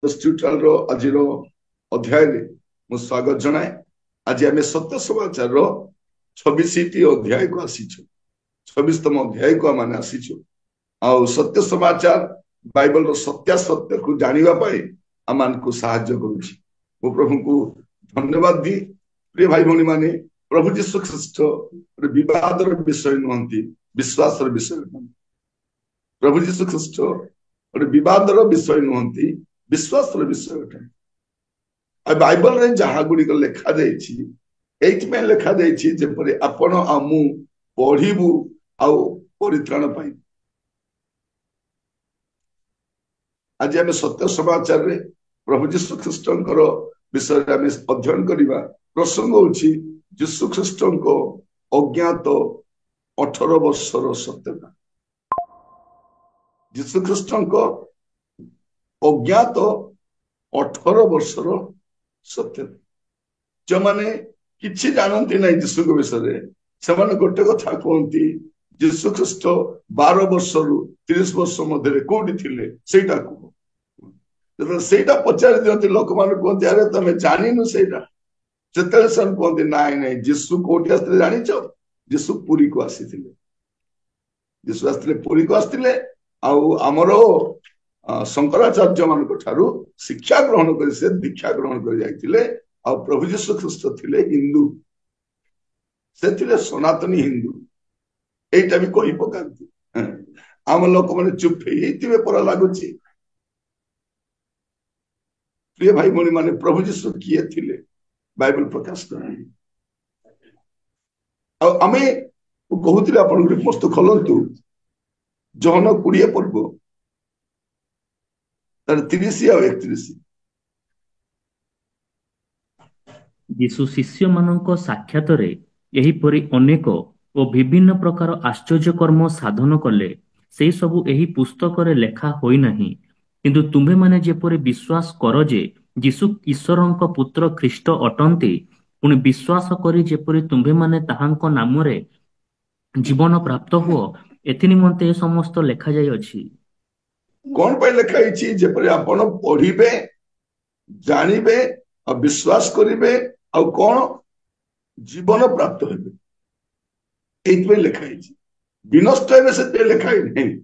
ଟ୍ୟୁଟୋରିଆଲର ଆଜିର ଅଧ୍ୟାୟରେ ମୁଁ ସ୍ୱାଗତ ଜଣାଏ। ଆଜି ଆମେ ସତ୍ୟ ସମାଚାରର 26ଟି ଅଧ୍ୟାୟକୁ ଆସିଛୁ, 26ତମ ଅଧ୍ୟାୟକୁ ଆମେ ଆସିଛୁ। ଆଉ ସତ୍ୟ ସମାଚାର ବାଇବଲର ସତ୍ୟାସତ୍ୟକୁ ଜାଣିବା ପାଇଁ ଆମମାନଙ୍କୁ ସାହାଯ୍ୟ କରୁଛି। ମୁଁ ପ୍ରଭୁଙ୍କୁ ଧନ୍ୟବାଦ ଦିଏ। ପ୍ରିୟ ଭାଇ ଭଉଣୀ ମାନେ, ପ୍ରଭୁ ଯୀଶୁ ଖ୍ରୀଷ୍ଟ ବିବାଦର ବିଷୟ ନୁହନ୍ତି, ବିଶ୍ୱାସର ବିଷୟ ନୁହନ୍ତି। ପ୍ରଭୁ ଯୀଶୁ ଖ୍ରୀଷ୍ଟ ଗୋଟେ ବିବାଦର ବିଷୟ ନୁହନ୍ତି, ବିଶ୍ୱାସର ବିଷୟ ଅଟନ୍ତି। ଆଉ ବାଇବଲରେ ଯାହା ଗୁଡ଼ିକ ଲେଖାଯାଇଛି ଏଇଥିପାଇଁ ଲେଖାଯାଇଛି ଯେପରି ଆପଣ ଆଉ ମୁଁ ପଢିବୁ ଆଉ ପରିତ୍ରାଣ ପାଇବୁ। ଆଜି ଆମେ ସତ୍ୟ ସମାଚାରରେ ପ୍ରଭୁ ଯୀଶୁ ଖ୍ରୀଷ୍ଟଙ୍କର ବିଷୟରେ ଆମେ ଅଧ୍ୟୟନ କରିବା। ପ୍ରସଙ୍ଗ ହଉଛି ଯୀଶୁ ଖ୍ରୀଷ୍ଟଙ୍କ ଅଜ୍ଞାତ 18 ବର୍ଷର ସତ୍ୟତା। ଯୀଶୁ ଖ୍ରୀଷ୍ଟଙ୍କ ଅଜ୍ଞାତ 18 ବର୍ଷର ସତ୍ୟତା। ଯେଉଁମାନେ କିଛି ଜାଣନ୍ତି ନାହିଁ ଯୀଶୁଙ୍କ ବିଷୟରେ, ସେମାନେ ଗୋଟେ କଥା କୁହନ୍ତି, ଯୀଶୁ ଖ୍ରୀଷ୍ଟ 12 ବର୍ଷରୁ 30 ବର୍ଷ ମଧ୍ୟରେ କୋଉଠି ଥିଲେ ସେଇଟା କୁହ। ଯେତେବେଳେ ସେଇଟା ପଚାରି ଦିଅନ୍ତି, ଲୋକମାନେ କୁହନ୍ତି, ଆରେ ତମେ ଜାଣିନୁ ସେଇଟା। ଯେତେବେଳେ ସେମାନେ କୁହନ୍ତି, ନାଇଁ ନାଇଁ, ଯୀଶୁ କୋଉଠି ଆସିଥିଲେ ଜାଣିଛ? ଯୀଶୁ ପୁରୀକୁ ଆସିଥିଲେ। ଯୀଶୁ ଆସିଥିଲେ, ପୁରୀକୁ ଆସିଥିଲେ। ଆଉ ଆମର ଶଙ୍କରାଚାର୍ଯ୍ୟ ମାନଙ୍କ ଠାରୁ ଶିକ୍ଷା ଗ୍ରହଣ କରି ସେ ଦୀକ୍ଷା ଗ୍ରହଣ କରି ଯାଇଥିଲେ। ଆଉ ପ୍ରଭୁ ଯୀଶୁ ଖ୍ରୀଷ୍ଟ ଥିଲେ ହିନ୍ଦୁ, ସେ ଥିଲେ ସନାତନୀ ହିନ୍ଦୁ। ଏଇଟା ବି କହି ପକାନ୍ତି। ଆମ ଲୋକମାନେ ଚୁପ୍ ହେଇଯାଇଥିବେ ପରା ଲାଗୁଛି। ପ୍ରିୟ ଭାଇ ଭଉଣୀ ମାନେ, ପ୍ରଭୁ ଯୀଶୁ କିଏ ଥିଲେ ବାଇବଲ ପ୍ରକାଶ କରନ୍ତି। ଆଉ ଆମେ କହୁଥିଲେ, ଆପଣଙ୍କୁ ମସ୍ତ ଖୋଲନ୍ତୁ ଯୋହନ 20 ପର୍ବ ତାର 30 ଆଉ 31। ଯୀଶୁ ଶିଷ୍ୟମାନଙ୍କ ସାକ୍ଷାତରେ ଏହିପରି ଅନେକ ଓ ବିଭିନ୍ନ ପ୍ରକାର ଆଶ୍ଚର୍ଯ୍ୟ କର୍ମ ସାଧନ କଲେ, ସେଇ ସବୁ ଏହି ପୁସ୍ତକରେ ଲେଖା ହୋଇନାହିଁ। କିନ୍ତୁ ତୁମ୍ଭେମାନେ ଯେପରି ବିଶ୍ୱାସ କର ଯେ ଯୀଶୁ ଈଶ୍ୱରଙ୍କ ପୁତ୍ର ଖ୍ରୀଷ୍ଟ ଅଟନ୍ତି, ପୁଣି ବିଶ୍ୱାସ କରି ଯେପରି ତୁମ୍ଭେମାନେ ତାହାଙ୍କ ନାମରେ ଜୀବନ ପ୍ରାପ୍ତ ହୁଅ, ଏଥି ନିମନ୍ତେ ଏ ସମସ୍ତ ଲେଖାଯାଇଅଛି। କଣ ପାଇଁ ଲେଖା ହେଇଛି? ଯେପରି ଆପଣ ପଢିବେ, ଜାଣିବେ ଆଉ ବିଶ୍ୱାସ କରିବେ, ଆଉ କଣ ଜୀବନ ପ୍ରାପ୍ତ ହେବେ, ଏଇଥିପାଇଁ ଲେଖା ହେଇଛି। ବିନଷ୍ଟ ହେବେ ସେଥିପାଇଁ ଲେଖା ହେଇନାହିଁ।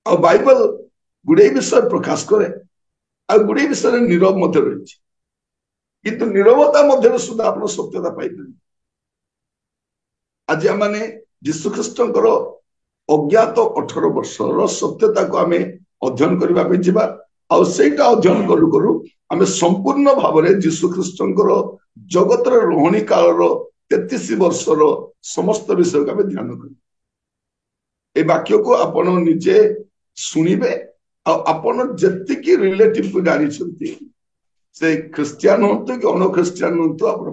ଆଉ ବାଇବଲ ଗୁଡିଏ ବିଷୟ ପ୍ରକାଶ କରେ, ଆଉ ଗୁଡିଏ ବିଷୟରେ ନୀରବ ମଧ୍ୟ ରହିଛି। କିନ୍ତୁ ନୀରବତା ମଧ୍ୟରେ ସୁଦ୍ଧା ଆପଣ ସତ୍ୟତା ପାଇପାରିବେ। ଆଜି ଆମେ ଯୀଶୁଖ୍ରୀଷ୍ଟଙ୍କର ଅଜ୍ଞାତ 18 ବର୍ଷର ସତ୍ୟତାକୁ ଆମେ ଅଧ୍ୟୟନ କରିବା ପାଇଁ ଯିବା। ଆଉ ସେଇଟା ଅଧ୍ୟୟନ କରୁ କରୁ ଆମେ ସମ୍ପୂର୍ଣ୍ଣ ଭାବରେ ଯୀଶୁଖ୍ରୀଷ୍ଟଙ୍କର ଜଗତର ରହଣି କାଳର 33 ବର୍ଷର ସମସ୍ତ ବିଷୟକୁ ଆମେ ଧ୍ୟାନ କରିବା। ଏ ବାକ୍ୟକୁ ଆପଣ ନିଜେ ଶୁଣିବେ, ଆଉ ଆପଣ ଯେତିକି ରିଲେଟିଭକୁ ଜାଣିଛନ୍ତି, ସେ ଖ୍ରୀଷ୍ଟିଆନ ହୁଅନ୍ତୁ କି ଅଣ ଖ୍ରୀଷ୍ଟିଆନ ହୁଅନ୍ତୁ, ଆପଣ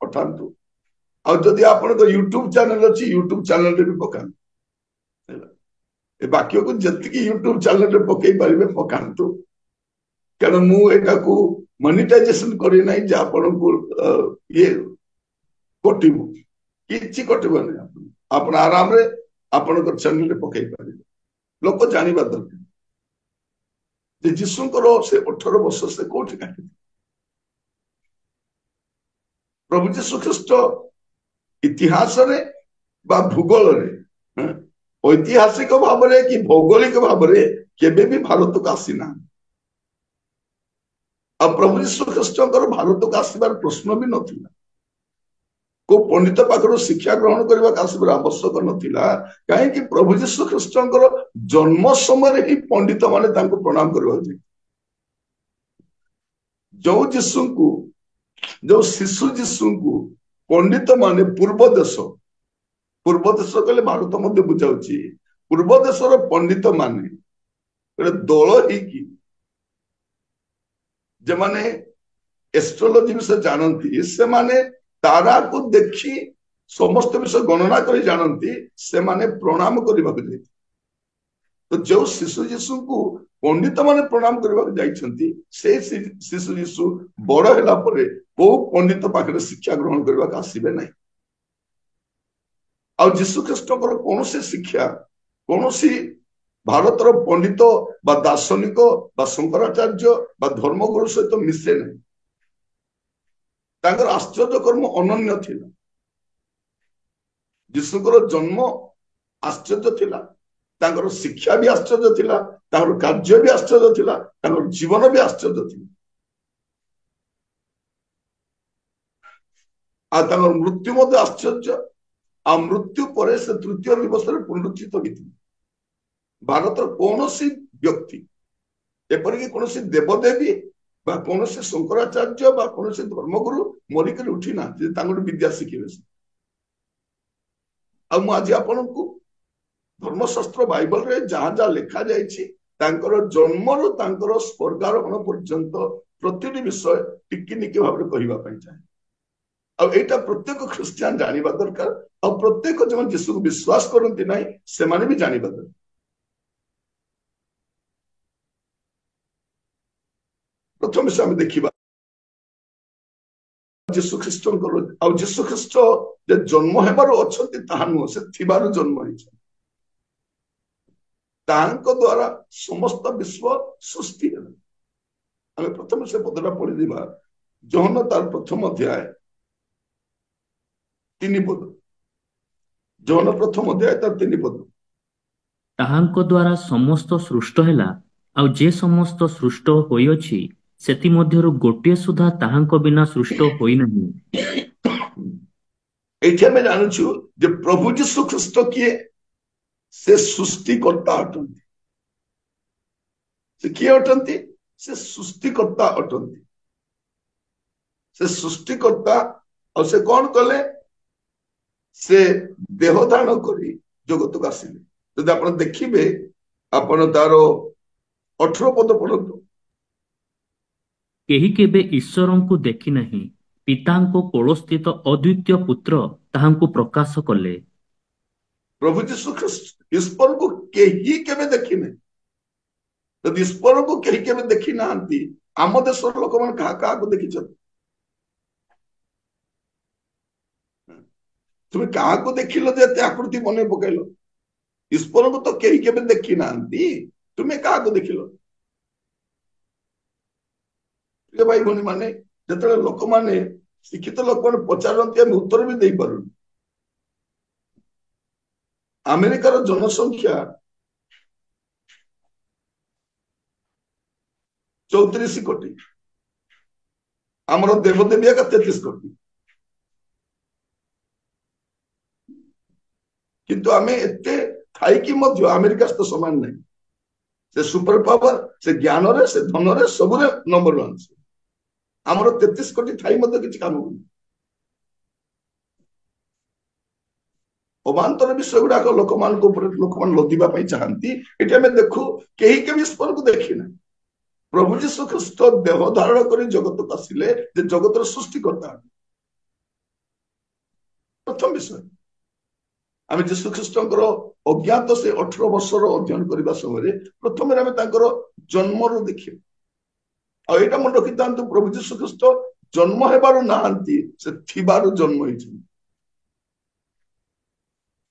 ପଠାନ୍ତୁ। ଆଉ ଯଦି ଆପଣଙ୍କ ୟୁଟ୍ୟୁବ ଚ୍ୟାନେଲ ଅଛି, ୟୁଟ୍ୟୁବ ଚ୍ୟାନେଲରେ ବି ପକାନ୍ତୁ। ହେଲା, ଏ ବାକ୍ୟକୁ ଯେତିକି ୟୁଟ୍ୟୁବ ଚ୍ୟାନେଲରେ ପକେଇ ପାରିବେ ପକାନ୍ତୁ। କାରଣ ମୁଁ ଏଟାକୁ ମନିଟାଇଜେସନ କରିନାହିଁ ଯେ ଆପଣଙ୍କୁ ଇଏ କଟିବ, କିଛି କଟିବନି। ଆପଣ ଆରାମରେ ଆପଣଙ୍କ ଚ୍ୟାନେଲରେ ପକେଇ ପାରିବେ। ଲୋକ ଜାଣିବା ଦରକାର ଯେ ଯୀଶୁଙ୍କର ସେ 18 ବର୍ଷ ସେ କୋଉଠି କାଟିଥିଲେ। ପ୍ରଭୁ ଯୀଶୁ ଖ୍ରୀଷ୍ଟ ଇତିହାସରେ ବା ଭୂଗୋଳରେ, ଐତିହାସିକ ଭାବରେ କି ଭୌଗୋଳିକ ଭାବରେ କେବେ ବି ଭାରତକୁ ଆସିନାହାନ୍ତି। ଆଉ ପ୍ରଭୁ ଯୀଶୁ ଖ୍ରୀଷ୍ଟଙ୍କର ଭାରତକୁ ଆସିବାର ପ୍ରଶ୍ନ ବି ନଥିଲା। କୋଉ ପଣ୍ଡିତ ପାଖରୁ ଶିକ୍ଷା ଗ୍ରହଣ କରିବାକୁ ଆସିବାର ଆବଶ୍ୟକ ନଥିଲା। କାହିଁକି? ପ୍ରଭୁ ଯୀଶୁ ଖ୍ରୀଷ୍ଟଙ୍କର ଜନ୍ମ ସମୟରେ ହିଁ ପଣ୍ଡିତ ମାନେ ତାଙ୍କୁ ପ୍ରଣାମ କରିବାକୁ ଯାଇଥିଲେ। ଯୋଉ ଯୀଶୁଙ୍କୁ, ଯୋଉ ଶିଶୁ ଯୀଶୁଙ୍କୁ ପଣ୍ଡିତ ମାନେ ପୂର୍ବ ଦେଶ, ପୂର୍ବ ଦେଶ କହିଲେ ଭାରତ ମଧ୍ୟ ବୁଝାଉଛି, ପୂର୍ବ ଦେଶର ପଣ୍ଡିତ ମାନେ ଗୋଟେ ଦଳ ହେଇକି, ଯେମାନେ ଏଷ୍ଟ୍ରୋଲୋଜି ବିଷୟ ଜାଣନ୍ତି, ସେମାନେ ତାରାକୁ ଦେଖି ସମସ୍ତ ବିଷୟ ଗଣନା କରି ଜାଣନ୍ତି, ସେମାନେ ପ୍ରଣାମ କରିବାକୁ ଯାଇଥିଲେ। ତ ଯୋଉ ଶିଶୁ ଯୀଶୁଙ୍କୁ ପଣ୍ଡିତ ମାନେ ପ୍ରଣାମ କରିବାକୁ ଯାଇଛନ୍ତି, ସେଇ ଶିଶୁ ଯୀଶୁ ବଡ ହେଲା ପରେ କୋଉ ପଣ୍ଡିତ ପାଖରେ ଶିକ୍ଷା ଗ୍ରହଣ କରିବାକୁ ଆସିବେ ନାହିଁ। ଆଉ ଯୀଶୁ ଖ୍ରୀଷ୍ଟଙ୍କର କୌଣସି ଶିକ୍ଷା କୌଣସି ଭାରତର ପଣ୍ଡିତ ବା ଦାର୍ଶନିକ ବା ଶଙ୍କରାଚାର୍ଯ୍ୟ ବା ଧର୍ମଗୁରୁ ସହିତ ମିଶେ ନାହିଁ। ତାଙ୍କର ଆଶ୍ଚର୍ଯ୍ୟ କର୍ମ ଅନନ୍ୟ ଥିଲା। ଯୀଶୁଙ୍କର ଜନ୍ମ ଆଶ୍ଚର୍ଯ୍ୟ ଥିଲା, ତାଙ୍କର ଶିକ୍ଷା ବି ଆଶ୍ଚର୍ଯ୍ୟ ଥିଲା, ତାଙ୍କର କାର୍ଯ୍ୟ ବି ଆଶ୍ଚର୍ଯ୍ୟ ଥିଲା, ତାଙ୍କର ଜୀବନ ବି ଆଶ୍ଚର୍ଯ୍ୟ ଥିଲା, ଆଉ ତାଙ୍କର ମୃତ୍ୟୁ ମଧ୍ୟ ଆଶ୍ଚର୍ଯ୍ୟ। ଆଉ ମୃତ୍ୟୁ ପରେ ସେ ତୃତୀୟ ଦିବସରେ ପୁନରୁତ୍ଥିତ ହୋଇଥିଲେ। ଭାରତର କୌଣସି ବ୍ୟକ୍ତି, ଏପରିକି କୌଣସି ଦେବଦେବୀ ବା କୌଣସି ଶଙ୍କରାଚାର୍ଯ୍ୟ ବା କୌଣସି ଧର୍ମଗୁରୁ ମରିକରି ଉଠି ନାହାନ୍ତି ତାଙ୍କଠୁ ବିଦ୍ୟା ଶିଖିବେ। ଆଉ ମୁଁ ଆଜି ଆପଣଙ୍କୁ ଧର୍ମଶାସ୍ତ୍ର ବାଇବଲରେ ଯାହା ଯାହା ଲେଖାଯାଇଛି ତାଙ୍କର ଜନ୍ମରୁ ତାଙ୍କର ସ୍ୱର୍ଗାରୋହଣ ପର୍ଯ୍ୟନ୍ତ ପ୍ରତିଟି ବିଷୟ ଟିକି ନିକି ଭାବରେ କହିବା ପାଇଁ ଚାହେଁ। ଆଉ ଏଇଟା ପ୍ରତ୍ୟେକ ଖ୍ରୀଷ୍ଟିଆନ ଜାଣିବା ଦରକାର, ଆଉ ପ୍ରତ୍ୟେକ ଯେଉଁମାନେ ଯୀଶୁକୁ ବିଶ୍ୱାସ କରନ୍ତି ନାହିଁ ସେମାନେ ବି ଜାଣିବା ଦରକାର। ପ୍ରଥମେ ସେ ଆମେ ଦେଖିବା ଯୀଶୁ ଖ୍ରୀଷ୍ଟଙ୍କର। ଆଉ ଯୀଶୁ ଖ୍ରୀଷ୍ଟ ଯେ ଜନ୍ମ ହେବାରୁ ଅଛନ୍ତି ତାହା ନୁହଁ, ସେ ଥିବାରୁ ଜନ୍ମ ହେଇଛନ୍ତି। ତାହାଙ୍କ ଦ୍ଵାରା ସମସ୍ତ ବିଶ୍ୱ ସୃଷ୍ଟି ହେଲା। ଆମେ ପ୍ରଥମେ ସେ ପଦଟା ପଢିଦେବା, ଯୋହନ ତାର ପ୍ରଥମ ଅଧ୍ୟାୟ 3 ପଦ। ଯୋହନ ପ୍ରଥମ ଅଧ୍ୟାୟ ତାର 3 ପଦ। ତାହାଙ୍କ ଦ୍ଵାରା ସମସ୍ତ ସୃଷ୍ଟ ହେଲା, ଆଉ ଯେ ସମସ୍ତ ସୃଷ୍ଟ ହୋଇଅଛି ସେଥିମଧ୍ୟରୁ ଗୋଟିଏ ସୁଦ୍ଧା ତାହାଙ୍କ ବିନା ସୃଷ୍ଟ ହୋଇନାହିଁ। ଏଇଠି ଆମେ ଜାଣୁଛୁ ଯେ ପ୍ରଭୁ ଯୀଶୁ ଖ୍ରୀଷ୍ଟ କିଏ? ସେ ସୃଷ୍ଟିକର୍ତ୍ତା ଅଟନ୍ତି। ସେ କିଏ ଅଟନ୍ତି? ସେ ସୃଷ୍ଟିକର୍ତ୍ତା ଅଟନ୍ତି। ସେ ସୃଷ୍ଟିକର୍ତ୍ତା। ଆଉ ସେ କଣ କଲେ? ସେ ଦେହ ଧାରଣ କରି ଜଗତକୁ ଆସିଲେ। ଯଦି ଆପଣ ଦେଖିବେ, ଆପଣ ତାର 18 ପଦ ପଢନ୍ତୁ। କେହି କେବେ ଈଶ୍ୱରଙ୍କୁ ଦେଖି ନାହିଁ, ପିତାଙ୍କ କୋଳସ୍ଥିତ ଅଦ୍ୱିତୀୟ ପୁତ୍ର ତାହାଙ୍କୁ ପ୍ରକାଶ କଲେ। ପ୍ରଭୁ ଯୀଶୁ ଖ୍ରୀଷ୍ଟ ଈଶ୍ୱରଙ୍କୁ କେହି କେବେ ଦେଖି ନାହିଁ। ଯଦି ଈଶ୍ୱରଙ୍କୁ କେହି କେବେ ଦେଖି ନାହାନ୍ତି, ଆମ ଦେଶର ଲୋକମାନେ କାହା କାହାକୁ ଦେଖିଛନ୍ତି? ତୁମେ କାହାକୁ ଦେଖିଲ ଯେ ଏତେ ଆକୃତି ମନେ ପକେଇଲ? ଈଶ୍ୱରଙ୍କୁ ତ କେହି କେବେ ଦେଖି ନାହାନ୍ତି, ତୁମେ କାହାକୁ ଦେଖିଲ? ପ୍ରିୟ ଭାଇ ଭଉଣୀ ମାନେ, ଯେତେବେଳେ ଲୋକମାନେ, ଶିକ୍ଷିତ ଲୋକମାନେ ପଚାରନ୍ତି, ଆମେ ଉତ୍ତର ବି ଦେଇପାରୁନୁ। ଆମେରିକାର ଜନସଂଖ୍ୟା 34 କୋଟି, ଆମର ଦେବଦେବୀ ଏକା 33 କୋଟି, କିନ୍ତୁ ଆମେ ଏତେ ଥାଇକି ମଧ୍ୟ ଆମେରିକା ସହିତ ସମାନ ନାହିଁ। ସେ ସୁପର ପାୱାର, ସେ ଜ୍ଞାନରେ, ସେ ଧନରେ, ସବୁରେ ନମ୍ବର 1। ଆମର 33 କୋଟି ଥାଇ ମଧ୍ୟ କିଛି କାମ କରୁନି। ଅବାନ୍ତର ବିଷୟ ଗୁଡାକ ଲୋକମାନଙ୍କ ଉପରେ ଲୋକମାନେ ଲଦିବା ପାଇଁ ଚାହାନ୍ତି। ଏଠି ଆମେ ଦେଖୁ କେହି କେବେ ଈଶ୍ୱରକୁ ଦେଖିନା। ପ୍ରଭୁ ଯୀଶୁ ଖ୍ରୀଷ୍ଟ ଦେହ ଧାରଣ କରି ଜଗତକୁ ଆସିଲେ ଯେ ଜଗତର ସୃଷ୍ଟିକର୍ତ୍ତା। ପ୍ରଥମ ବିଷୟ, ଆମେ ଯୀଶୁ ଖ୍ରୀଷ୍ଟଙ୍କର ଅଜ୍ଞାତ ସେ 18 ବର୍ଷର ଅଧ୍ୟୟନ କରିବା ସମୟରେ ପ୍ରଥମରେ ଆମେ ତାଙ୍କର ଜନ୍ମରୁ ଦେଖିବା। ଆଉ ଏଇଟା ମନେ ରଖିଥାନ୍ତୁ, ପ୍ରଭୁ ଯୀଶୁ ଖ୍ରୀଷ୍ଟ ଜନ୍ମ ହେବାରୁ ନାହାନ୍ତି, ସେ ଥିବାରୁ ଜନ୍ମ ହେଇଛନ୍ତି।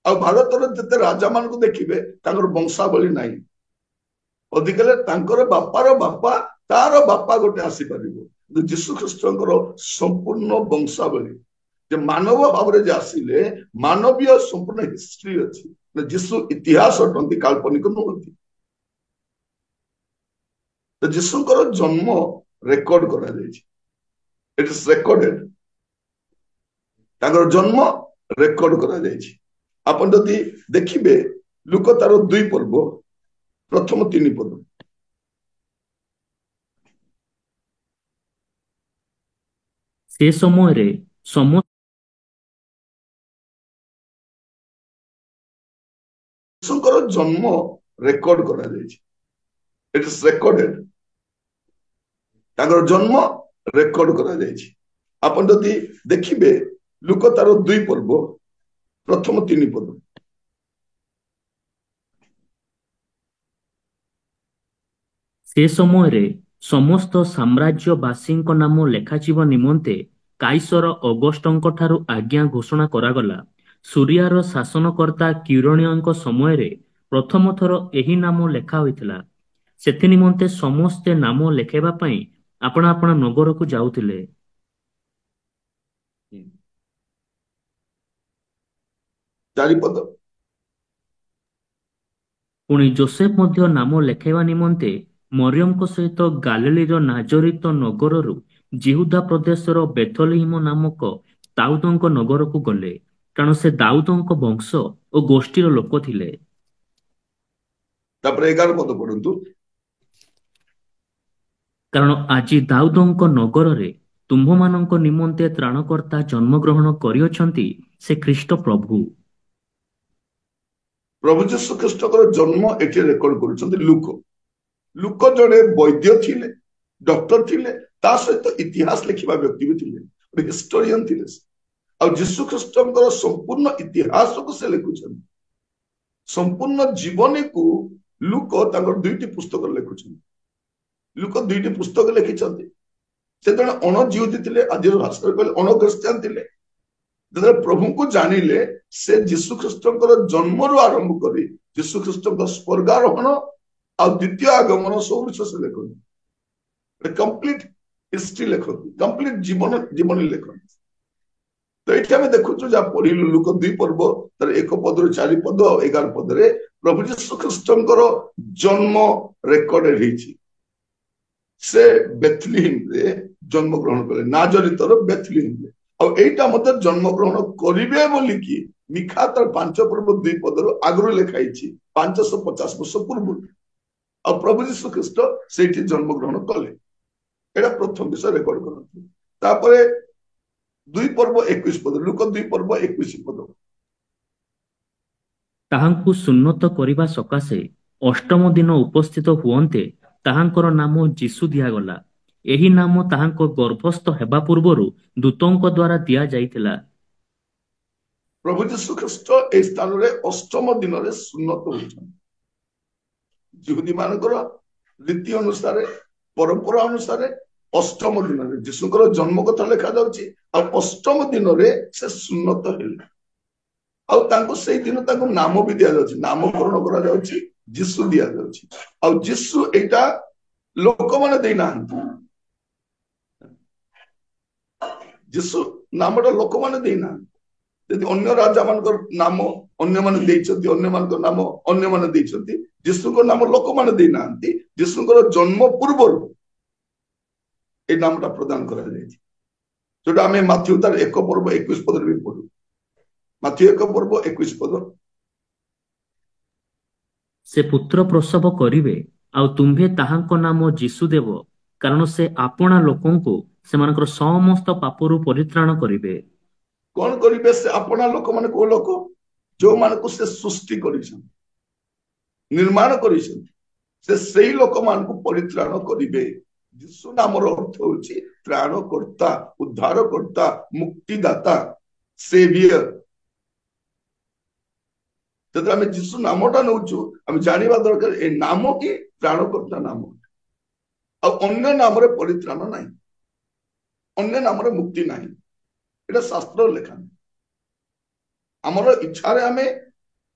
ଆଉ ଭାରତର ଯେତେ ରାଜା ମାନଙ୍କୁ ଦେଖିବେ ତାଙ୍କର ବଂଶାବଳୀ ନାହିଁ, ଅଧିକ ହେଲେ ତାଙ୍କର ବାପାର ବାପା ତାର ବାପା ଗୋଟେ ଆସିପାରିବ। କିନ୍ତୁ ଯୀଶୁ ଖ୍ରୀଷ୍ଟଙ୍କର ସମ୍ପୂର୍ଣ୍ଣ ବଂଶାବଳୀ, ଯେ ମାନବ ଭାବରେ ଯେ ଆସିଲେ, ମାନବୀୟ ସମ୍ପୂର୍ଣ୍ଣ ହିଷ୍ଟ୍ରି ଅଛି। ଯୀଶୁ ଇତିହାସ ଅଟନ୍ତି, କାଳ୍ପନିକ ନୁହନ୍ତି। ତ ଯୀଶୁଙ୍କର ଜନ୍ମ ରେକର୍ଡ କରାଯାଇଛି, ଇଟ is recorded. ତାଙ୍କର ଜନ୍ମ ରେକର୍ଡ କରାଯାଇଛି। ଆପଣ ଯଦି ଦେଖିବେ ଲୂକ ତାର 2 ପର୍ବ ପ୍ରଥମ 3 ପଦ। ସେ ସମୟରେ ଯୀଶୁଙ୍କର ଜନ୍ମ ରେକର୍ଡ କରାଯାଇଛି, ଇଟ is recorded. ତାଙ୍କର ଜନ୍ମ ରେକର୍ଡ କରାଯାଇଛି। ଆପଣ ଯଦି ଦେଖିବେ ଲୂକ ତାର 2 ପର୍ବ ପ୍ରଥମ 3 ପଦ। ସେ ସମୟରେ ସମସ୍ତ ସାମ୍ରାଜ୍ୟବାସୀଙ୍କ ନାମ ଲେଖାଯିବା ନିମନ୍ତେ କାଇସର ଅଗଷ୍ଟଙ୍କ ଠାରୁ ଆଜ୍ଞା ଘୋଷଣା କରାଗଲା। ସୁରିଆର ଶାସନକର୍ତ୍ତା କ୍ୟୁରଣିୟଙ୍କ ସମୟରେ ପ୍ରଥମ ଥର ଏହି ନାମ ଲେଖା ହୋଇଥିଲା। ସେଥି ନିମନ୍ତେ ସମସ୍ତେ ନାମ ଲେଖାଇବା ପାଇଁ ଆପଣା ଆପଣା ନଗରକୁ ଯାଉଥିଲେ। 4 ପଦ। ପୁଣି ଯୋସେଫ ମଧ୍ୟ ନାମ ଲେଖାଇବା ନିମନ୍ତେ ମରିୟମଙ୍କ ସହିତ ଗାଲିଲୀର ନାଜରିତ ନଗରରୁ ଯିହୁଦା ପ୍ରଦେଶର ବେଥଲିହିମ ନାମକ ଦାଉଦଙ୍କ ନଗରକୁ ଗଲେ, କାରଣ ସେ ଦାଉଦଙ୍କ ବଂଶ ଓ ଗୋଷ୍ଠୀର ଲୋକ ଥିଲେ। ତାପରେ 11 ପଦ ପଢନ୍ତୁ। କାରଣ ଆଜି ଦାଉଦଙ୍କ ନଗରରେ ତୁମ୍ଭମାନଙ୍କ ନିମନ୍ତେ ତ୍ରାଣକର୍ତ୍ତା ଜନ୍ମଗ୍ରହଣ କରିଅଛନ୍ତି, ସେ ଖ୍ରୀଷ୍ଟ ପ୍ରଭୁ। ପ୍ରଭୁ ଯୀଶୁ ଖ୍ରୀଷ୍ଟଙ୍କର ଜନ୍ମ ଏଠି ରେକର୍ଡ କରୁଛନ୍ତି ଲୁକ। ଲୁକ ଜଣେ ବୈଦ୍ୟ ଥିଲେ, ଡକ୍ଟର ଥିଲେ, ତା ସହିତ ଇତିହାସ ଲେଖିବା ବ୍ୟକ୍ତି ବି ଥିଲେ, ଗୋଟେ ହିଷ୍ଟୋରିଆନ ଥିଲେ ସେ। ଆଉ ଯୀଶୁ ଖ୍ରୀଷ୍ଟଙ୍କର ସମ୍ପୂର୍ଣ୍ଣ ଇତିହାସକୁ ସେ ଲେଖୁଛନ୍ତି, ସମ୍ପୂର୍ଣ୍ଣ ଜୀବନୀକୁ ଲୁକ ତାଙ୍କର 2ଟି ପୁସ୍ତକ ଲେଖୁଛନ୍ତି। ଲୁକ 2ଟି ପୁସ୍ତକ ଲେଖିଛନ୍ତି। ସେ ଜଣେ ଅଣଜିହୁଦୀ ଥିଲେ, ଆଜିର ଭାଷାରେ କହିଲେ ଅଣ ଖ୍ରୀଷ୍ଟିଆନ ଥିଲେ। ଯେତେବେଳେ ପ୍ରଭୁଙ୍କୁ ଜାଣିଲେ, ସେ ଯୀଶୁ ଖ୍ରୀଷ୍ଟଙ୍କର ଜନ୍ମରୁ ଆରମ୍ଭ କରି ଯୀଶୁ ଖ୍ରୀଷ୍ଟଙ୍କ ସ୍ୱର୍ଗାରୋହଣ ଆଉ ଦ୍ୱିତୀୟ ଆଗମନ ସବୁ ବିଷୟ ସେ ଲେଖନ୍ତି। କମ୍ପ୍ଲିଟ ହିଷ୍ଟ୍ରି ଲେଖନ୍ତି, କମ୍ପ୍ଲିଟ ଜୀବନୀ ଲେଖନ୍ତି। ତ ଏଇଠି ଆମେ ଦେଖୁଛୁ, ଯାହା ପଢିଲୁ ଲୁକ 2 ପର୍ବ ତାର 1 ପଦରୁ 4 ପଦ ଆଉ 11 ପଦରେ ପ୍ରଭୁ ଯୀଶୁ ଖ୍ରୀଷ୍ଟଙ୍କର ଜନ୍ମ ରେକର୍ଡ ହେଇଛି। ସେ ବେଥଲିହିମରେ ଜନ୍ମଗ୍ରହଣ କଲେ, ନାଜରିତର ବେଥଲିହିମରେ। ଆଉ ଏଇଟା ମଧ୍ୟ ଜନ୍ମଗ୍ରହଣ କରିବେ ବୋଲିକି ମିଖା ତାର 5 ପର୍ବ 2 ପଦରୁ ଆଗରୁ ଲେଖା ହେଇଛି, 550 ବର୍ଷ ପୂର୍ବରୁ। ଆଉ ପ୍ରଭୁ ଯୀଶୁ ଖ୍ରୀଷ୍ଟ ସେଇଠି ଜନ୍ମଗ୍ରହଣ କଲେ। ଏଇଟା ପ୍ରଥମ ବିଷୟ ରେକର୍ଡ କରନ୍ତି। ତାପରେ 2 ପର୍ବ 21 ପଦ, ଲୁକ 2 ପର୍ବ 21 ପଦ। ତାହାଙ୍କୁ ସୁନ୍ନତ କରିବା ସକାଶେ ଅଷ୍ଟମ ଦିନ ଉପସ୍ଥିତ ହୁଅନ୍ତେ ତାହାଙ୍କର ନାମ ଯୀଶୁ ଦିଆଗଲା। ଏହି ନାମ ତାହାଙ୍କ ଗର୍ଭସ୍ଥ ହେବା ପୂର୍ବରୁ ଦୂତଙ୍କ ଦ୍ୱାରା ଦିଆଯାଇଥିଲା। ପ୍ରଭୁ ଯୀଶୁ ଖ୍ରୀଷ୍ଟ ଏହି ସ୍ଥାନରେ ଅଷ୍ଟମ ଦିନରେ ସୁନ୍ନତ ହୋଇଛନ୍ତି। ଯିହୁଦୀ ମାନଙ୍କର ରୀତି ଅନୁସାରେ, ପରମ୍ପରା ଅନୁସାରେ ଅଷ୍ଟମ ଦିନରେ ଯୀଶୁଙ୍କର ଜନ୍ମ କଥା ଲେଖାଯାଉଛି। ଆଉ ଅଷ୍ଟମ ଦିନରେ ସେ ସୁନ୍ନତ ହେଲେ। ଆଉ ତାଙ୍କୁ ସେଇ ଦିନ ତାଙ୍କୁ ନାମ ବି ଦିଆଯାଉଛି, ନାମକରଣ କରାଯାଉଛି, ଯୀଶୁ ଦିଆଯାଉଛି। ଆଉ ଯୀଶୁ ଏଇଟା ଲୋକମାନେ ଦେଇନାହାନ୍ତି, ଯୀଶୁ ନାମଟା ଲୋକମାନେ ଦେଇନାହାନ୍ତି। ଯଦି ଅନ୍ୟ ରାଜା ମାନଙ୍କର ନାମ ଅନ୍ୟମାନେ ଦେଇଛନ୍ତି, ଅନ୍ୟମାନଙ୍କ ନାମ ଅନ୍ୟମାନେ ଦେଇଛନ୍ତି, ଯୀଶୁଙ୍କ ନାମ ଲୋକମାନେ ଦେଇନାହାନ୍ତି। ଯୀଶୁଙ୍କର ଜନ୍ମ ପୂର୍ବରୁ ଏଇ ନାମଟା ପ୍ରଦାନ କରାଯାଇଛି, ଯୋଉଟା ଆମେ ମାଥ୍ୟୁ ତାର 1 ପର୍ବ 21 ପଦରେ ବି ପଢୁ। ମାଥ୍ୟୁ 1 ପର୍ବ 21 ପଦ। ସେ ପୁତ୍ର ପ୍ରସବ କରିବେ, ଆଉ ତୁମ୍ଭେ ତାହାଙ୍କ ନାମ ଯୀଶୁ ଦେବ, କାରଣ ସେ ଆପଣା ଲୋକଙ୍କୁ ସେମାନଙ୍କର ସମସ୍ତ ପାପରୁ ପରିତ୍ରାଣ କରିବେ। କଣ କରିବେ ସେ ଆପଣା ଲୋକମାନେ? କୋଉ ଲୋକ? ଯୋଉମାନଙ୍କୁ ସେ ସୃଷ୍ଟି କରିଛନ୍ତି, ନିର୍ମାଣ କରିଛନ୍ତି, ସେ ସେଇ ଲୋକମାନଙ୍କୁ ପରିତ୍ରାଣ କରିବେ। ଯୀଶୁ ନାମର ଅର୍ଥ ହଉଛି ତ୍ରାଣକର୍ତ୍ତା, ଉଦ୍ଧାରକର୍ତ୍ତା, ମୁକ୍ତିଦାତା, ସେଭିୟର। ଯେତେବେଳେ ଆମେ ଯୀଶୁ ନାମଟା ନଉଛୁ, ଆମେ ଜାଣିବା ଦରକାର ଏ ନାମ ହିଁ ତ୍ରାଣକର୍ତ୍ତା ନାମ। ଆଉ ଅନ୍ୟ ନାମରେ ପରିତ୍ରାଣ ନାହିଁ, ଅନ୍ୟ ନାମରେ ମୁକ୍ତି ନାହିଁ। ଏଇଟା ଶାସ୍ତ୍ର ଲେଖା। ଆମର ଇଚ୍ଛାରେ ଆମେ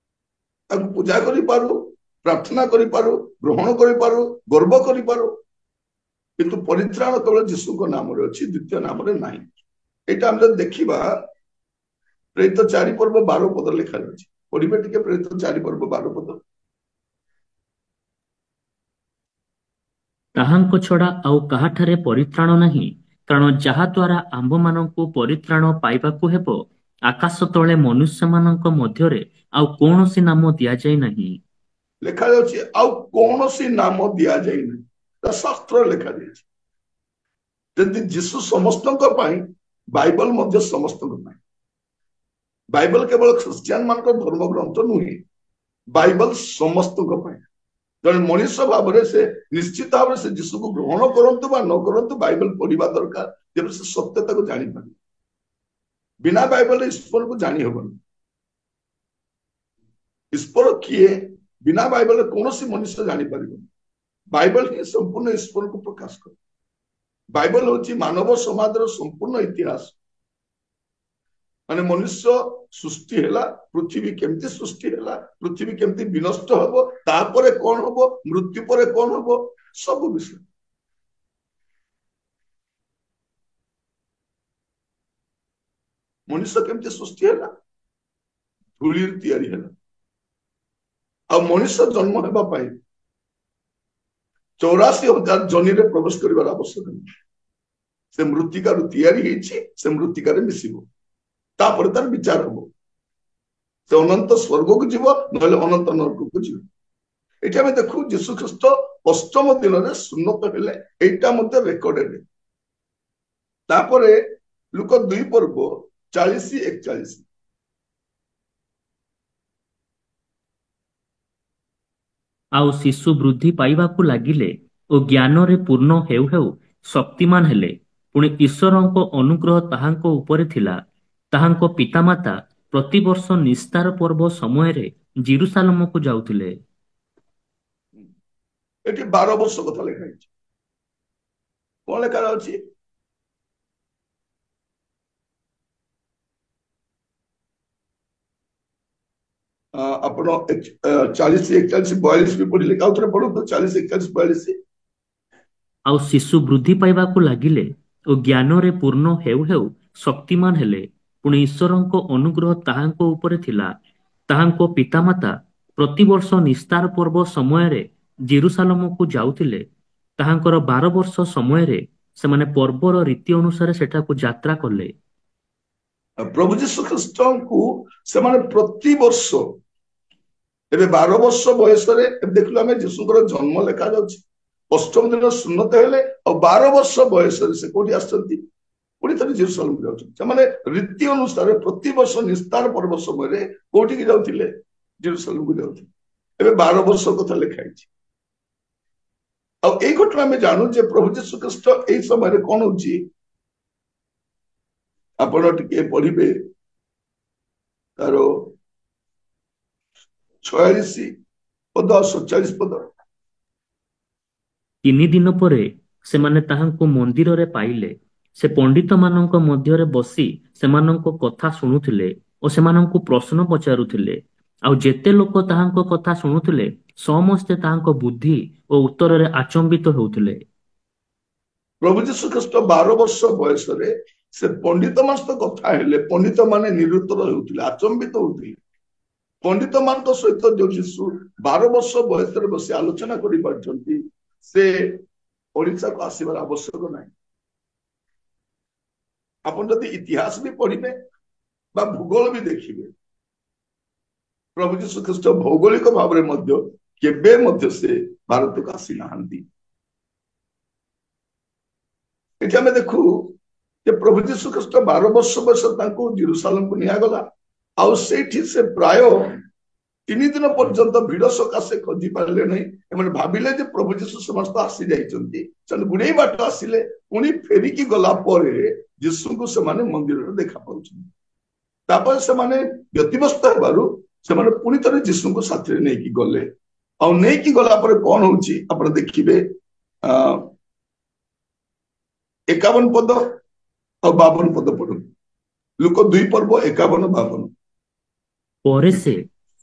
ତାକୁ ପୂଜା କରିପାରୁ, ପ୍ରାର୍ଥନା କରିପାରୁ, ଗ୍ରହଣ କରିପାରୁ, ଗର୍ବ କରିପାରୁ, କିନ୍ତୁ ପରିତ୍ରାଣ କେବଳ ଯୀଶୁଙ୍କ ନାମରେ ଅଛି, ଦ୍ୱିତୀୟ ନାମରେ ନାହିଁ। ଏଇଟା ଆମେ ଯଦି ଦେଖିବା ପ୍ରେରିତ 4 ପର୍ବ 12 ପଦ ଲେଖାଯାଉଛି। ପଢିବେ ଟିକେ ପ୍ରେରିତ 4 ପର୍ବ 12 ପଦ। ତାହାଙ୍କ ଛଡା ଆଉ କାହାଠାରେ ପରିତ୍ରାଣ ନାହିଁ, କାରଣ ଯାହା ଦ୍ୱାରା ଆମ୍ଭମାନଙ୍କୁ ପରିତ୍ରାଣ ପାଇବାକୁ ହେବ, ଆକାଶ ତଳେ ମନୁଷ୍ୟମାନଙ୍କ ମଧ୍ୟରେ ଆଉ କୌଣସି ନାମ ଦିଆଯାଇ ନାହିଁ। ଲେଖାଯାଉଛି ଆଉ କୌଣସି ନାମ ଦିଆଯାଇ ନାହିଁ, ତା ଶାସ୍ତ୍ରରେ ଲେଖାଯାଇଛି। ଯେମିତି ଯୀଶୁ ସମସ୍ତଙ୍କ ପାଇଁ, ବାଇବଲ ମଧ୍ୟ ସମସ୍ତଙ୍କ ପାଇଁ। ବାଇବଲ କେବଳ ଖ୍ରୀଷ୍ଟିଆନ ମାନଙ୍କ ଧର୍ମଗ୍ରନ୍ଥ ନୁହେଁ, ବାଇବଲ ସମସ୍ତଙ୍କ ପାଇଁ। ଜଣେ ମଣିଷ ଭାବରେ ସେ ନିଶ୍ଚିତ ଭାବରେ ସେ ଯୀଶୁକୁ ଗ୍ରହଣ କରନ୍ତୁ ବା ନ କରନ୍ତୁ, ବାଇବଲ ପଢିବା ଦରକାର, ଯେପରି ସେ ସତ୍ୟତାକୁ ଜାଣିପାରିବେ। ବିନା ବାଇବଲରେ ଈଶ୍ୱରକୁ ଜାଣି ହବନି। ଈଶ୍ୱର କିଏ ବିନା ବାଇବଲରେ କୌଣସି ମନୁଷ୍ୟ ଜାଣିପାରିବନି। ବାଇବଲ ହିଁ ସମ୍ପୂର୍ଣ୍ଣ ଈଶ୍ୱରକୁ ପ୍ରକାଶ କରେ। ବାଇବଲ ହଉଛି ମାନବ ସମାଜର ସମ୍ପୂର୍ଣ୍ଣ ଇତିହାସ। ମାନେ ମନୁଷ୍ୟ ସୃଷ୍ଟି ହେଲା, ପୃଥିବୀ କେମିତି ସୃଷ୍ଟି ହେଲା, ପୃଥିବୀ କେମିତି ବିନଷ୍ଟ ହବ, ତାପରେ କଣ ହବ, ମୃତ୍ୟୁ ପରେ କଣ ହବ, ସବୁ ବିଷୟ। ମଣିଷ କେମିତି ସୃଷ୍ଟି ହେଲା? ଧୂଳିରୁ ତିଆରି ହେଲା। ଆଉ ମଣିଷ ଜନ୍ମ ହେବା ପାଇଁ 84,000 ଜନିରେ ପ୍ରବେଶ କରିବାର ଆବଶ୍ୟକ ନାହିଁ। ସେ ମୃତ୍ତିକାରୁ ତିଆରି ହେଇଛି, ସେ ମୃତ୍ତିକାରେ ମିଶିବ, ତାପରେ ତାର ବିଚାର ହବ। ସେ ଅନନ୍ତ ସ୍ୱର୍ଗକୁ ଯିବ, ନହେଲେ ଅନନ୍ତ ନରକକୁ ଯିବ। ଏଠି ଆମେ ଦେଖୁ ଯୀଶୁ ଖ୍ରୀଷ୍ଟ ଅଷ୍ଟମ ଦିନରେ ସୁନ୍ନତ ହେଲେ, ଏଇଟା ମଧ୍ୟ ରେକର୍ଡେଡ। ତାପରେ ଲୂକ 2 ପର୍ବ 40-41। ଆଉ ଶିଶୁ ବୃଦ୍ଧି ପାଇବାକୁ ଲାଗିଲେ ଓ ଜ୍ଞାନରେ ପୂର୍ଣ୍ଣ ହେଉ ହେଉ ଶକ୍ତିମାନ ହେଲେ। ପୁଣି ଈଶ୍ୱରଙ୍କ ଅନୁଗ୍ରହ ତାହାଙ୍କ ଉପରେ ଥିଲା। ତାହାଙ୍କ ପିତାମାତା ପ୍ରତିବର୍ଷ ନିସ୍ତାର ପର୍ବ ସମୟରେ ଯିରୂଶାଲମକୁ ଯାଉଥିଲେ। ଏଠି 12 ବର୍ଷ କଥା ଲେଖା ହେଇଛି। କଣ ଲେଖା ଅଛି? ଆପଣ 40 41 42 ବି ପଢିଲେ, ଆଉ ଥରେ ପଢନ୍ତୁ 40 41 42। ଆଉ ଶିଶୁ ବୃଦ୍ଧି ପାଇବାକୁ ଲାଗିଲେ ଓ ଜ୍ଞାନରେ ପୂର୍ଣ୍ଣ ହେଉ ହେଉ ଶକ୍ତିମାନ ହେଲେ। ପୁଣି ଈଶ୍ୱରଙ୍କ ଅନୁଗ୍ରହ ତାହାଙ୍କ ଉପରେ ଥିଲା। ତାହାଙ୍କ ପିତାମାତା ପ୍ରତିବର୍ଷ ନିସ୍ତାର ପର୍ବ ସମୟରେ ଯିରୂଶାଲମକୁ ଯାଉଥିଲେ। ତାହାଙ୍କର 12 ବର୍ଷ ସମୟରେ ସେମାନେ ପର୍ବର ରୀତି ଅନୁସାରେ ସେଠାକୁ ଯାତ୍ରା କଲେ। ପ୍ରଭୁ ଯୀଶୁ ଖ୍ରୀଷ୍ଟଙ୍କୁ ସେମାନେ ପ୍ରତିବର୍ଷ, ଏବେ 12 ବର୍ଷ ବୟସରେ ଏବେ ଦେଖିଲୁ ଆମେ ଯୀଶୁଙ୍କର ଜନ୍ମ ଲେଖାଯାଉଛି, ଅଷ୍ଟମ ଦିନ ସୁନ୍ନତ ହେଲେ, ଆଉ 12 ବର୍ଷ ବୟସରେ ସେ କୋଉଠି ଆସିଛନ୍ତି? ପୁଣି ଥରେ ଯିରୂଶାଲମକୁ ଯାଉଛନ୍ତି। ସେମାନେ ରୀତି ଅନୁସାରେ ପ୍ରତିବର୍ଷ ନିସ୍ତାର ପର୍ବ ସମୟରେ କୋଉଠିକି ଯାଉଥିଲେ? ଯିରୂଶାଲମକୁ ଯାଉଥିଲେ। ଏବେ 12 ବର୍ଷ କଥା ଲେଖା ହେଇଛି। ଆଉ ଏଇ ଘଟଣା ଆମେ ଜାଣୁ ଯେ ପ୍ରଭୁ ଯୀଶୁ ଖ୍ରୀଷ୍ଟ ଏଇ ସମୟରେ କଣ ହଉଛି, ଆପଣ ଟିକେ ପଢିବେ ତାର 46 ପଦ 47 ପଦ। 3 ଦିନ ପରେ ସେମାନେ ତାହାଙ୍କୁ ମନ୍ଦିରରେ ପାଇଲେ। ସେ ପଣ୍ଡିତମାନଙ୍କ ମଧ୍ୟରେ ବସି ସେମାନଙ୍କ କଥା ଶୁଣୁଥିଲେ ଓ ସେମାନଙ୍କୁ ପ୍ରଶ୍ନ ପଚାରୁଥିଲେ। ଆଉ ଯେତେ ଲୋକ ତାହାଙ୍କ କଥା ଶୁଣୁଥିଲେ ସମସ୍ତେ ତାହାଙ୍କ ବୁଦ୍ଧି ଓ ଉତ୍ତରରେ ଆଚମ୍ବିତ ହେଉଥିଲେ। ପ୍ରଭୁ ଯୀଶୁ ଖ୍ରୀଷ୍ଟ 12 ବର୍ଷ ବୟସରେ ସେ ପଣ୍ଡିତ ମାନଙ୍କ ସହିତ କଥା ହେଲେ, ପଣ୍ଡିତ ମାନେ ନିରୁତ୍ତର ହେଉଥିଲେ, ଆଚମ୍ବିତ ହେଉଥିଲେ। ପଣ୍ଡିତ ମାନଙ୍କ ସହିତ ଯୋଉ ଯୀଶୁ 12 ବର୍ଷ ବୟସରେ ବସି ଆଲୋଚନା କରିପାରୁଛନ୍ତି, ସେ ଓଡ଼ିଶାକୁ ଆସିବାର ଆବଶ୍ୟକ ନାହିଁ। ଆପଣ ଯଦି ଇତିହାସ ବି ପଢିବେ ବା ଭୂଗୋଳ ବି ଦେଖିବେ, ପ୍ରଭୁ ଯୀଶୁ ଖ୍ରୀଷ୍ଟ ଭୌଗୋଳିକ ଭାବରେ ମଧ୍ୟ କେବେ ମଧ୍ୟ ସେ ଭାରତକୁ ଆସିନାହାନ୍ତି। ଏଠି ଆମେ ଦେଖୁ ଯେ ପ୍ରଭୁ ଯୀଶୁ ଖ୍ରୀଷ୍ଟ 12 ବର୍ଷ ବୟସ ତାଙ୍କୁ ଯିରୂଶାଲମକୁ ନିଆଗଲା। ଆଉ ସେଇଠି ସେ ପ୍ରାୟ 3 ଦିନ ପର୍ଯ୍ୟନ୍ତ ଭିଡ ସକାଶେ ଖୋଜି ପାରିଲେ ନାହିଁ। ଏମାନେ ଭାବିଲେ ଯେ ପ୍ରଭୁ ଯୀଶୁ ସମସ୍ତ ଆସି ଯାଇଛନ୍ତି। ସେମାନେ ଗୁଡେଇ ବାଟ ଆସିଲେ, ପୁଣି ଫେରିକି ଗଲା ପରେ ଯୀଶୁଙ୍କୁ ସେମାନେ ମନ୍ଦିରରେ ଦେଖା ପାଉଛନ୍ତି। ତାପରେ ସେମାନେ ବ୍ୟତିବ୍ୟସ୍ତ ହେବାରୁ ସେମାନେ ପୁଣି ଥରେ ଯୀଶୁଙ୍କୁ ସାଥିରେ ନେଇକି ଗଲେ। ଆଉ ନେଇକି ଗଲା ପରେ କଣ ହଉଛି ଆପଣ ଦେଖିବେ, 51 ପଦ ଆଉ 52 ପଦ ପଢନ୍ତୁ। ଲୂକ 2 ପର୍ବ 51 52। ପରେ ସେ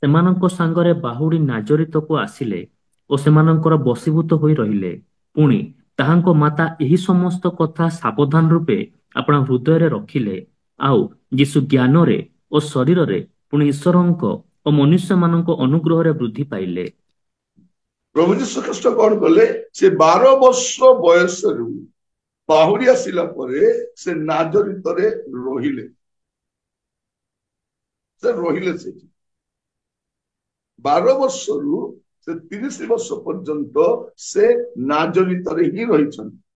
ସେମାନଙ୍କ ସାଙ୍ଗରେ ବାହୁଡ଼ି ନାଜରିତକୁ ଆସିଲେ ଓ ସେମାନଙ୍କର ବଶୀଭୂତ ହୋଇ ରହିଲେ। ପୁଣି ତାହାଙ୍କ ମାତା ଏହି ସମସ୍ତ କଥା ସାବଧାନ ରୂପେ ଆପଣା ହୃଦୟରେ ରଖିଲେ। ଆଉ ଯୀଶୁ ଜ୍ଞାନରେ ଓ ଶରୀରରେ ପୁଣି ଈଶ୍ୱରଙ୍କ ଓ ମନୁଷ୍ୟମାନଙ୍କ ଅନୁଗ୍ରହରେ ବୃଦ୍ଧି ପାଇଲେ। ପ୍ରଭୁ ଯୀଶୁ ଖ୍ରୀଷ୍ଟ କଣ କଲେ? ସେ 12 ବର୍ଷ ବୟସରୁ ବାହୁଡ଼ି ଆସିଲା ପରେ ସେ ନାଜରିତରେ ରହିଲେ। ସେ ରହିଲେ ସେଠି 12 ବର୍ଷରୁ ସେ 30 ବର୍ଷ ପର୍ଯ୍ୟନ୍ତ ସେ ନାଜରିତରେ ହିଁ ରହିଛନ୍ତି।